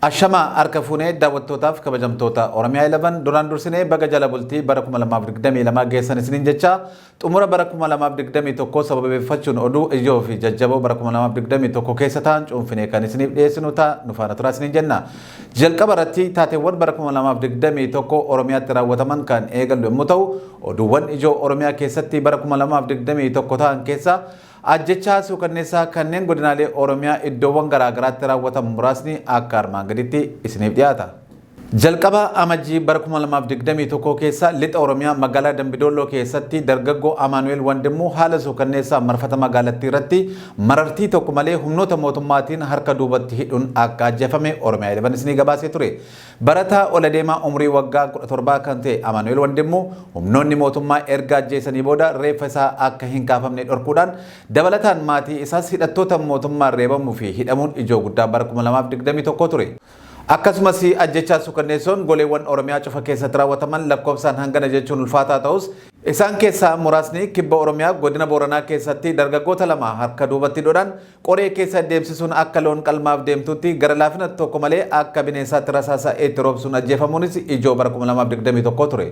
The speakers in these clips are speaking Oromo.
Ashamaa harka fuunee daawwattootaaf kabajamtoota Oromiyaa 11, duraan dursinee baga jala bultii bara 2022 geessan isiniin jecha, xumura bara 2021 sababeeffachuun oduu ijoo fi jajjaboo bara 2021 keessa ta'an cuunfinee kan isiniif dhiyeessinu ta'a. Nu faana turaa isiniin jenna. Jalqaba irratti taateewwan bara 2021 Oromiyaatti raawwataman kan eegallu yommuu ta'u, oduuwwan ijoo Oromiyaa keessatti bara 2021 ta'an keessaa ajjechaa suukanneessaa kanneen godinaalee Oromiyaa iddoowwan garaa garaatti raawwatamu muraasni akka armaan gaditti isiniif dhiyaata. Jalqaba Amajjii bara 2021 keessa lixa Oromiyaa magaalaa Dambidoolloo keessatti dargaggoo Amaanu'eel Wandimmuu haala suukanneessaa marfata magaalattii irratti marartii tokko malee humnoota mootummaatiin harka duubatti hidhuun akka ajjeefame Oromiyaa 11 isinii gabaasee ture. Barataa oladeemaa umurii waggaa 17 kan ta'e Amaanu'eel Wandimmuu humnoonni mootummaa erga ajjeesanii booda reeffa isaa akka hin kaafamne dhorkuudhaan dabalataan maatii isaas hidhattoota mootummaan reebamuu fi hidhamuun ijoo guddaa bara 2021 ture. Akkasumas ajjechaa suukanneessoon goleewwan Oromiyaa cufa keessatti raawwataman lakkoofsaan hangana jechuun ulfaataa ta'us, isaan keessaa muraasni kibba Oromiyaa godina Booranaa keessatti dargaggoota lama harka duubatti hidhuudhaan qoree keessa deemsisuun akka loon qalmaaf deemtutti gara laafina tokko malee akka bineensaatti rasaasa itti roobsuun ajjeefamuunis ijoo bara 2021 ture.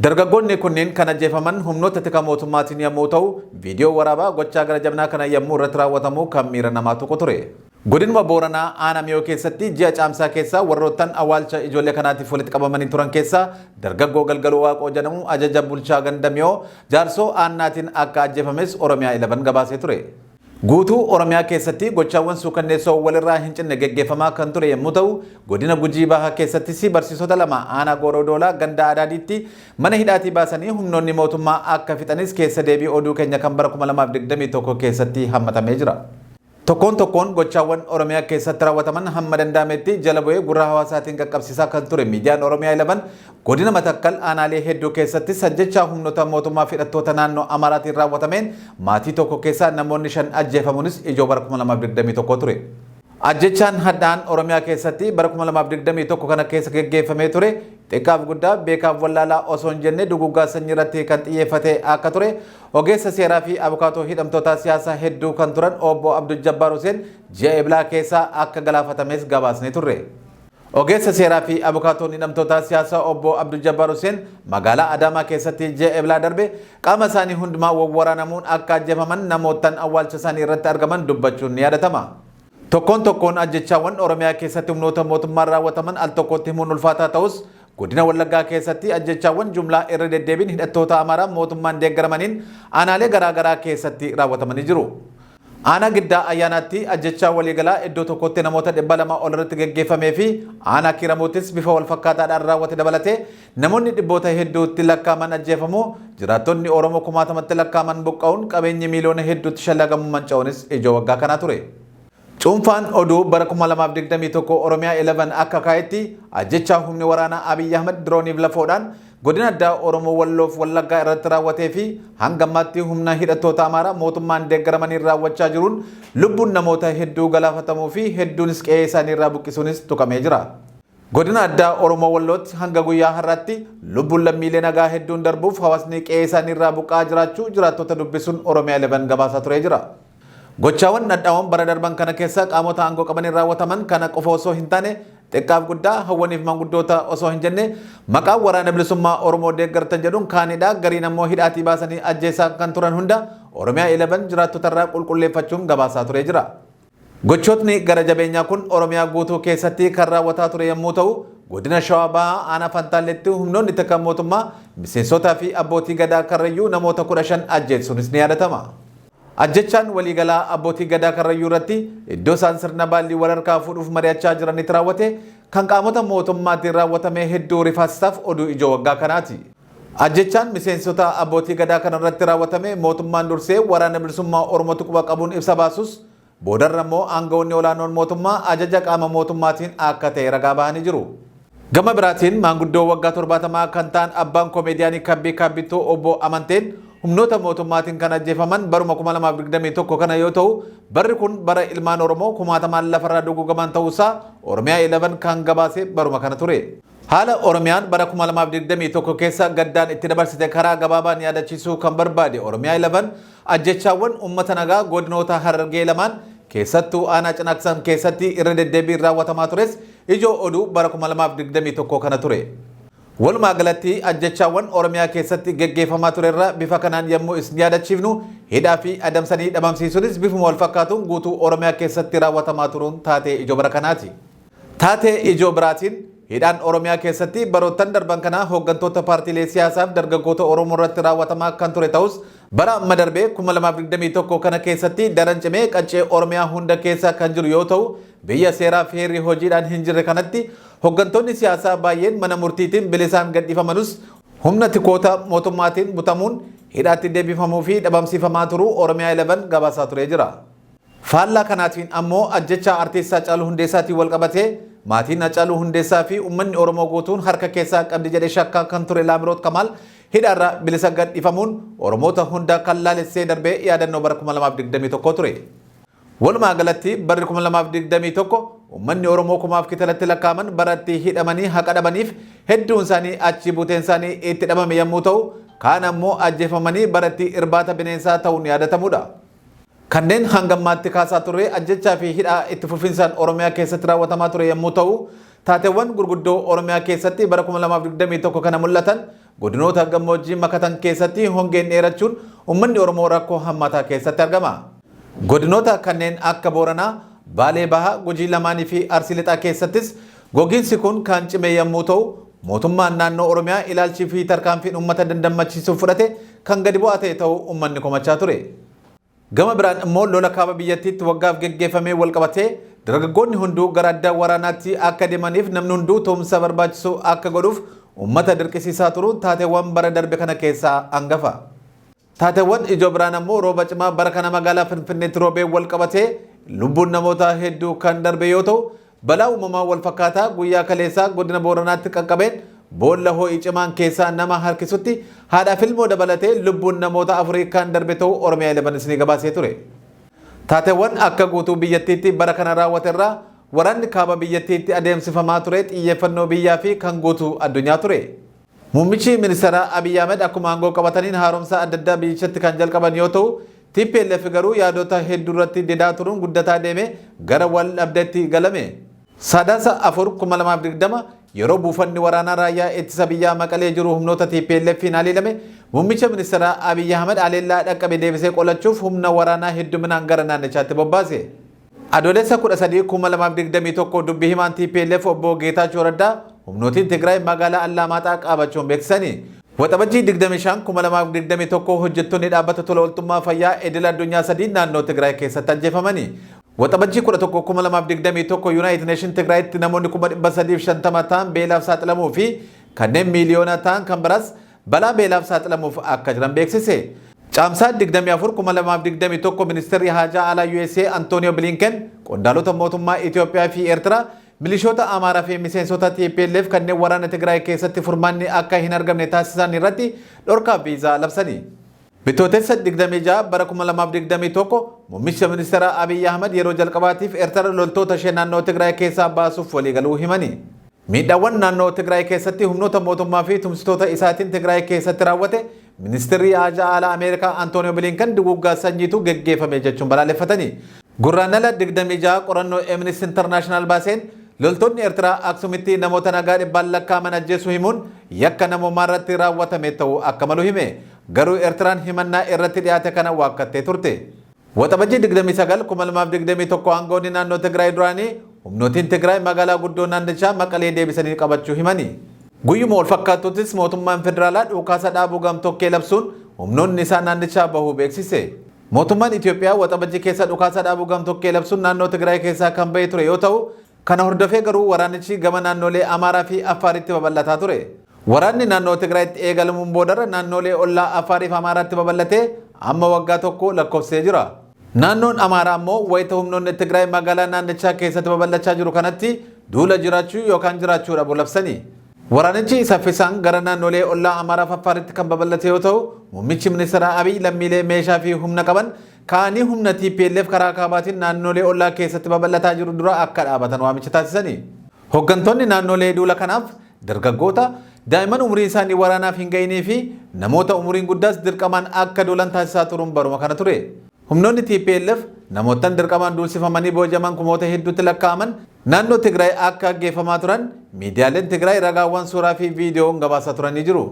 Dargaggoonni kunneen kan ajjeefaman humnoota tika mootummaatiin yommuu ta'u, viidiyoo waraabaa gochaa gara jabinaa kana yommuu irratti raawwatamu kan miira namaa tuqu ture. Godinuma Booranaa aanaa Miyoo keessatti ji'a Caamsaa keessa warroottan awwaalcha ijoollee kanaatiif walitti qabamanii turan keessaa dargaggoo Galgaluu Waaqoo jedhamu ajaja bulchaa ganda Miyoo Jaarsoo Aannaatiin akka ajjeefames Oromiyaa 11 gabaasee ture. Guutuu Oromiyaa keessatti gochaawwan suukanneessoo walirraa hin cinne geggeeffamaa kan ture yommuu ta'u, godina Gujii Bahaa keessattis barsiisota lama aanaa Gooroo Doolaa ganda Adaadiitti mana hidhaatii baasanii humnoonni mootummaa akka fixanis keessa deebii oduu keenya kan bara 2021 keessatti hammatamee jira. Tokkoon tokkoon gochaawwan Oromiyaa keessatti raawwataman hamma danda'ametti jala bu'ee gurra hawaasaatiin qaqqabsiisaa kan ture miidiyaan Oromiyaa 11, godina Matakkal aanaalee hedduu keessattis ajjechaa humnoota mootummaa fi hidhattoota naannoo Amaaraatiin raawwatameen maatii tokko keessaa namoonni 5 ajjeefamuunis ijoo bara 2021 ture. Ajjechaan hadhaan Oromiyaa keessatti bara 2021 kana keessa geggeeffamee ture xiqqaaf guddaa, beekaaf wallaalaa osoo hin jenne duguuggaa sanyii irratti kan xiyyeeffate akka ture ogeessa seeraa fi abukaatoo hidhamtootaa siyaasaa hedduu kan turan obbo Abdul Jabbaar Huseen ji'a Eblaa keessa akka galaafatames gabaasnee turre. Ogeessa seeraa fi abukaatoon hidhamtootaa siyaasaa obbo Abdul Jabbaar Huseen magaalaa Adaamaa keessatti ji'a Eblaa darbe qaama isaanii hundumaa wawwaraanamuun akka ajjeefaman namoottan awwaalcha isaanii irratti argaman dubbachuun ni yaadatama. Tokkoon tokkoon ajjechaawwan Oromiyaa keessatti humnoota mootummaan raawwataman al tokkotti himuun ulfaataa ta'us, godina Wallaggaa keessatti ajjechaawwan jumlaa irra deddeebiin hidhattoota Amaaraa mootummaan deeggaramaniin aanaalee garaa garaa keessatti raawwatamanii jiru. Aanaa Giddaa Ayyaanaatti ajjechaa waliigalaa iddoo tokkotti namoota 200 ol irratti geggeeffamee fi aanaa Kiiramuuttis bifa walfakkaataadhaan raawwate dabalatee namoonni dhibboota hedduutti lakkaa'aman ajjeefamuu, jiraattonni Oromoo kumaatamatti lakkaa'aman buqqa'uun qabeenyi miiliyoona hedduutti shallagamu manca'uunis ijoo waggaa kanaa ture. Cuunfaan oduu bara 2021 Oromiyaa 11 akka kaa'etti, ajjechaa humni waraanaa Abiy Ahmad dirooniif lafoodhaan godina addaa Oromoo Walloof Wallaggaa irratti raawwatee fi hanga ammaatti humna hidhattoota Amaaraa mootummaan deeggaramaniin raawwachaa jiruun lubbuun namoota hedduu galaafatamuu fi hedduunis qe'ee isaanii irraa buqqisuunis tuqamee jira. Godina Addaa Oromoo Wallootti hanga guyyaa har'aatti lubbuun lammiilee nagaa hedduun darbuuf hawaasni qe'ee isaanii irraa buqqa'aa jiraachuu jiraattota dubbisuun Oromiyaa 11 gabaasaa turee jira. Gochaawwan dhadhaa'oon bara darban kana keessa qaamota aangoo qabaniin raawwataman kana qofa osoo hin taane, xiqqaaf guddaa, hawwaniif manguddoota osoo hin jenne maqaa Waraana Bilisummaa Oromoo deeggartan jedhuun kaanidha gariin ammoo hidhaatii baasanii ajjeesaa kan turan hunda Oromiyaa 11 jiraattota irraa qulqulleeffachuun gabaasaa turee jira. Gochootni gara jabeenyaa kun Oromiyaa guutuu keessatti kan raawwataa ture yommuu ta'u, godina Shawaa Bahaa aanaa Fantaalleetti humnoonni tika mootummaa miseensotaa fi abbootii Gadaa Karrayyuu namoota 15 ajjeesuunis ni yaadatama. Ajjechaan waliigalaa abbootii Gadaa Karrayyuu irratti iddoo isaan sirna baallii wal harkaa fuudhuuf mari'achaa jiranitti raawwate kan qaamota mootummaatiin raawwatame hedduu rifaasisaaf oduu ijoo waggaa kanaati. Ajjechaan miseensota abbootii Gadaa kanarratti raawwatame mootummaan dursee Waraana Bilisummaa Oromootti quba qabuun ibsa baasus, boodarra immoo aanga'oonni olaanoon mootummaa ajaja qaama mootummaatiin akka ta'e ragaa bahanii jiru. Gama biraatiin maanguddoo waggaa 70 kan ta'an abbaan komeediyaanii Kabbii Kaabbittoo Obbo Amanteen humnoota mootummaatiin kan ajjeefaman baruma 2021 kana yoo ta'u, barri kun bara ilmaan Oromoo kumaatamaan lafarraa duguugaman ta'uusaa Oromiyaa 11 kan gabaase baruma kana ture. Haala Oromiyaan bara 2021 keessa gaddaan itti dabarsite karaa gabaabaan yaadachiisuu kan barbaade Oromiyaa 11, ajjeechaawwan uummata nagaa godinoota Harargee lamaan keessattuu aanaa Cinaaksan keessatti irra deddeebiin raawwatamaa tures ijoo oduu bara 2021 kana ture. Walumaa galatti ajjechaawwan Oromiyaa keessatti geggeeffamaa turerra bifa kanaan yommuu isin yaadachiifnu, hidhaa fi adamsanii dhabamsiisuunis bifuma wal fakkaatuun guutuu Oromiyaa keessatti raawwatamaa turuun taatee ijoo bara kanaati. Taatee ijoo biraatiin hidhaan Oromiyaa keessatti baroottan darban kana hooggantoota paartiilee siyaasaaf dargaggoota Oromoo irratti raawwatamaa kan ture ta'us, bara amma darbee 2021 kana keessatti daran cimee qaccee Oromiyaa hunda keessa kan jiru yoo ta'u, biyya seeraa fi heerri hojiidhaan hin jirre kanatti hooggantoonni siyaasaa baay'een mana murtiitiin bilisaan gadhiifamanus humna tikoota mootummaatiin butamuun hidhaatti deebifamuu fi dhabamsiifamaa turuu Oromiyaa 11 gabaasaa turee jira. Faallaa kanaatiin ammoo ajjechaa artiist Haacaaluu Hundeessaatiin wal qabatee maatiin Haacaaluu Hundeessaa fi uummanni Oromoo guutuun harka keessaa qabdi jedhee shakkaa kan ture Laamiroot Kamaal hidhaarraa bilisa gadhiifamuun Oromoota hunda kan laalessee darbee yaadannoo bara 2021 ture. Walumaa galatti barri 2021 uummanni Oromoo kumaaf kitalatti lakkaa'aman baratti hidhamanii haqa dhabaniif hedduun isaanii achi buuteen isaanii itti dhabame yommuu ta'u, kaan ammoo ajjeefamanii baratti irbaata bineensaa ta'uun yaadatamudha. Kanneen hangammaatti kaasaa turre ajjechaa fi hidhaa itti fufinsaan Oromiyaa keessatti raawwatamaa ture yommuu ta'u, taateewwan gurguddoo Oromiyaa keessatti bara 2021 kana mul'atan godinoota gammoojjii makatan keessatti hongeen dheerachuun uummanni Oromoo rakkoo hammaataa keessatti argama. Godinoota kanneen akka Booranaa, Baalee Bahaa, Gujii lamaanii fi Arsii Lixaa keessattis gogiinsi kun kan cime yommuu ta'u, mootummaan naannoo Oromiyaa ilaalchii fi tarkaanfiin uummata dandammachiisuuf fudhate kan gadi bu'aa ta'e ta'uu uummanni komachaa ture. Gama biraan immoo lola kaaba biyyattiitti waggaaf geggeeffamee wal qabatee dargaggoonni hunduu gara adda waraanaatti akka deemaniif namni hunduu tumsa barbaachisu akka godhuuf uummata dirqisiisaa turuun taateewwan bara darbe kana keessaa hangafa. Taateewwan ijoo biraan ammoo rooba cimaa bara kana magaalaa Finfinneetti roobee wal qabatee lubbuun namoota hedduu kan darbe yoo ta'u, balaa uumamaa wal fakkaataa guyyaa kaleessaa godina Booranaatti qaqqabeen boolla ho'i cimaan keessaa nama harkisutti haadhaaf ilmoo dabalatee lubbuun namoota afurii kan darbe ta'uu Oromiyaa 11 isinii gabaasee ture. Taateewwan akka guutuu biyyattiitti bara kana raawwate irraa waraanni kaaba biyyattiitti adeemsifamaa ture xiyyeeffannoo biyyaa fi kan guutuu addunyaa ture. Muummichi ministeeraa Abiy Ahmed akkuma aangoo qabataniin haaromsa adda addaa biyyichatti kan jalqaban yoo ta'u, TPLF garuu yaadota hedduu irratti didaa turuun guddataa deeme gara wal dhabdeetti galame. Sadaasa 4, 2020 yeroo buufanni waraanaa raayyaa ittisa biyyaa Maqalee jiru humnoota TPLF'n haleelame, muummicha ministeeraa Abiy Ahmed haleellaa dhaqqabe deebisee qolachuuf humna waraanaa hedduminaan gara naannichaatti bobbaase. Adoolessa 13, 2021 dubbii himaan TPLF obbo Geetaachoo Raddaa humnootiin Tigraay magaalaa Allaamaaxaa qabachuun beeksisani. Waxabajjii 25, 2021 hojjettoonni dhaabbata tola ooltummaa fayyaa idil addunyaa sadii naannoo Tigraay keessatti ajjeefamani. Waxabajjii 11, 2021 United Nation Tigraayitti namoonni 350,000 ta'an beelaaf saaxilamuu fi kanneen miiliyoona ta'an kan biraas balaa beelaaf saaxilamuuf akka jiran beeksise. Caamsaa 24, 2021 Ministeerri Haajaa Alaa USA Antonio Blinken qondaalota mootummaa Itoophiyaa fi Eertiraa, milishoota Amaaraa fi miseensota TPLF kanneen waraana Tigraay keessatti furmaanni akka hin argamne taasisan irratti dhorkaa viizaa labsani. Bitootessa 26 bara 2021 muummicha ministeera Abiy Ahmed yeroo jalqabaatiif Eertira loltoota ishee naannoo Tigraay keessaa baasuuf waliigaluu himani. Miidhaawwan naannoo Tigraay keessatti humnoota mootummaa fi tumsitoota isaatiin Tigraay keessatti raawwate ministeerri haajaa alaa Ameerikaa Antonio Blinken duguuggaa sanyiitu geggeeffame jechuun balaaleffatani. Gurraandhala 26 qorannoo Amnesty International baaseen loltoonni Eertiraa Aksumitti namoota nagaa dhibbaan lakkaa'aman ajjeesuu himuun yakka namoomaa irratti raawwatame ta'uu akka malu hime. Garuu Eertiraan himannaa irratti dhiyaate kana waakkattee turte. Waxabajjii 29, 2021 aangoonni naannoo Tigraay duraanii humnootiin Tigraay magaalaa guddoo naannichaa Maqalee deebisanii qabachuu himani. Guyyuma wal fakkaatuttis mootummaan federaalaa dhukaasa dhaabuu gamtokkee labsuun humnoonni isaa naannichaa bahuu beeksise. Mootummaan Itoophiyaa waxabajjii keessa dhukaasa dhaabuu gamtokkee labsuun naannoo Tigraay keessaa kan bahe ture yoo ta'u, kana hordofee garuu waraanichi gama naannolee Amaaraa fi Affaaritti babal'ataa ture. Waraanni naannoo Tigraayitti eegalamuun boodarra naannolee ollaa Affaarii fi Amaaraatti babal'atee amma waggaa tokko lakkoofsisee jira. Naannoon Amaaraa ammoo wayita humnoonni Tigraay magaalaa naannichaa keessatti babal'achaa jiru kanatti duula jiraachuu yookaan jiraachuu dhabuu labsani. Waraanichi saffisaan gara naannolee ollaa Amaaraa fi Affaaritti kan babal'ate yoo ta'u, muummichi ministeeraa Abiy lammiilee meeshaa fi humna qaban ka'anii humna TPLF karaa kaabaatiin naannolee ollaa keessatti babal'ataa jiru dura akka dhaabatan waamicha taasisani. Hooggantoonni naannolee duula kanaaf dargaggoota, daa'imman umuriin isaanii waraanaaf hin ga'inii fi namoota umuriin guddaas dirqamaan akka duulan taasisaa turuun baruma kana ture. Humnoonni tplf namoottan dirqamaan duulsifamanii booji'aman kumoota hedduutti lakkaa'aman naannoo Tigraay akka geeffamaa turan miidiyaaleen Tigraay ragaawwan suuraa fi viidiyoon gabaasaa turanii jiru.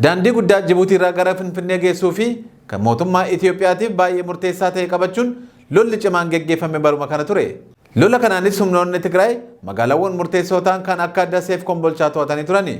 Daandii guddaa Jibuutiirraa gara Finfinnee geessuu fi kan mootummaa Itoophiyaatiif baay'ee murteessaa ta'e qabachuun lolli cimaan geggeeffame baruma kana ture. Lola kanaanis humnoonni Tigraay magaalaawwan murteessoo ta'an kan akka Daseef Kombolchaa to'atanii turani.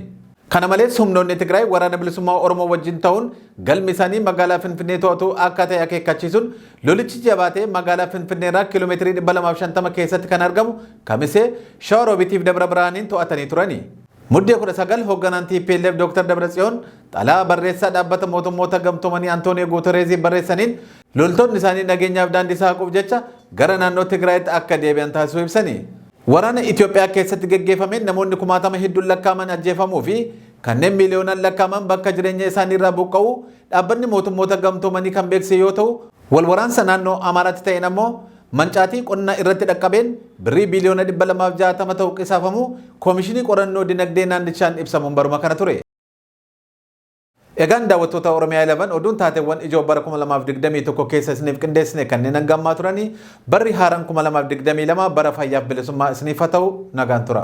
Kana malees humnoonni Tigraay Waraana Bilisummaa Oromoo wajjin ta'uun galmi isaanii magaalaa Finfinnee to'atuu akka ta'e akeekkachiisuun lolichi jabaatee magaalaa Finfinnee irraa kiiloomeetirii 250 keessatti kan argamu Kamisee, Shawaa Roobitiif Dabra Birhaaniin to'atanii turani. Muddee 19 hoogganaan tplf Dr. Dabratsiyoon xalayaa barreessaa dhaabbata mootummoota gamtoomanii Antooniyoo Guutereeziif barreessaniin loltoonni isaanii nageenyaaf daandii saaquuf jecha gara naannoo Tigraayitti akka deebi'an taasisuu ibsani. Waraana Itoophiyaa keessatti geggeefameen namoonni kumaatama hedduun lakkaa'aman ajjeefamuu fi kanneen miiliyoonaan lakkaa'aman bakka jireenya isaaniirraa buqqa'uu Dhaabbanni Mootummoota Gamtoomanii kan beeksise yoo ta'u, wal waraansa naannoo Amaaraatti ta'een ammoo mancaatii qonna irratti dhaqqabeen birrii biiliyoona 260 ta'u qisaafamuu Koomishinii Qorannoo Dinagdee naannichaan ibsamuun baruma kana ture. Egaan daawwattoota Oromiyaa 11 oduun taateewwan ijoo bara 2021 keessa isiniif qindeessine kanneen hanga ammaa turanii barri haaraan 2022 bara fayyaaf bilisummaa isiniif haa ta'u nagaan tura.